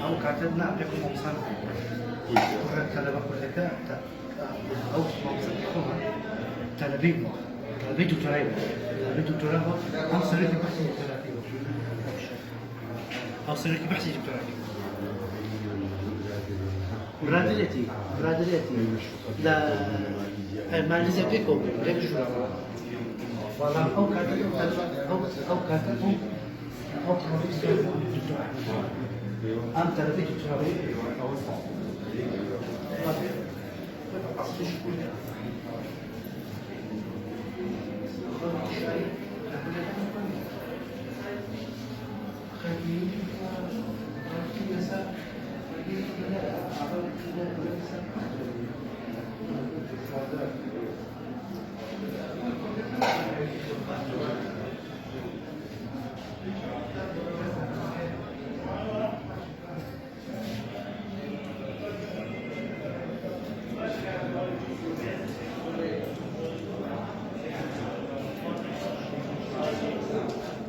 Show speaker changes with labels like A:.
A: ئەو کاتە نا پێکم مامۆستا تەلەبە کوردەکە ئەو مامۆستا خۆمان تەلەبەی بووە، تەلەبەی دکتۆرای بووە، تەلەبەی دکتۆرا بووە، ئەم سەرۆکی بەحسی دکتۆراکەی بوو، ئەو سەرۆکی بەحسی دکتۆراکەی بوو. برادەرێتی برادەرێتی لە مالیزیا پێکەوە بووین لێک ژوورا بەڵام ئەو کاتە ئەو ئەو کاتە ئەو ئەو پرۆفیسۆر بوو دکتۆر ئەحمەد ئەم تەلەبەی دکتۆرا بوو.